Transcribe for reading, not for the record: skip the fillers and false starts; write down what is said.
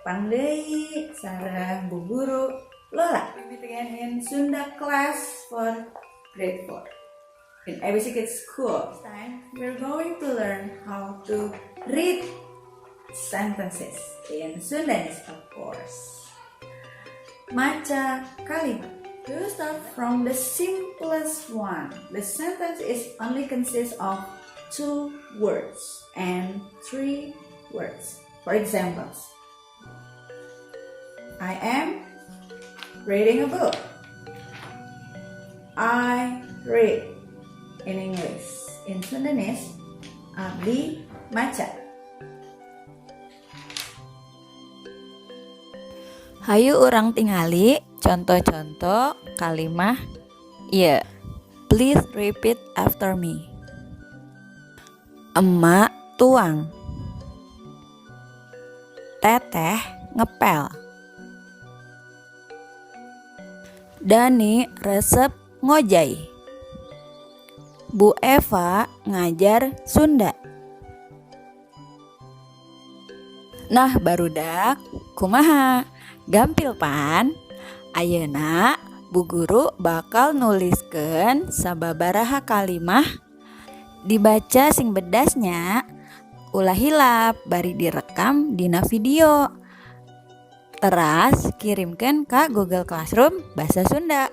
Tepang deui sareng Bu Guru Lola. We meet again in Sunda class for grade 4 in ABC Kids School. This time we're going to learn how to read sentences in Sundanese, of course. Maca kalimat. We will start from the simplest one. The sentence is only consists of two words and three words. For examples, I am reading a book. I read in English. In Sundanese, abdi maca. Hayu urang tingali contoh-contoh kalimah ieu. Please repeat after me. Emak tuang. Teteh ngepel. Dani resep ngojay. Bu Eva ngajar Sunda. Nah, barudak, kumaha? Gampil pan? Ayeuna Bu Guru bakal nuliskeun sababaraha kalimah, dibaca sing bedasnya, ulah hilap bari direkam dina video. Teras kirimkeun ka Google Classroom Bahasa Sunda.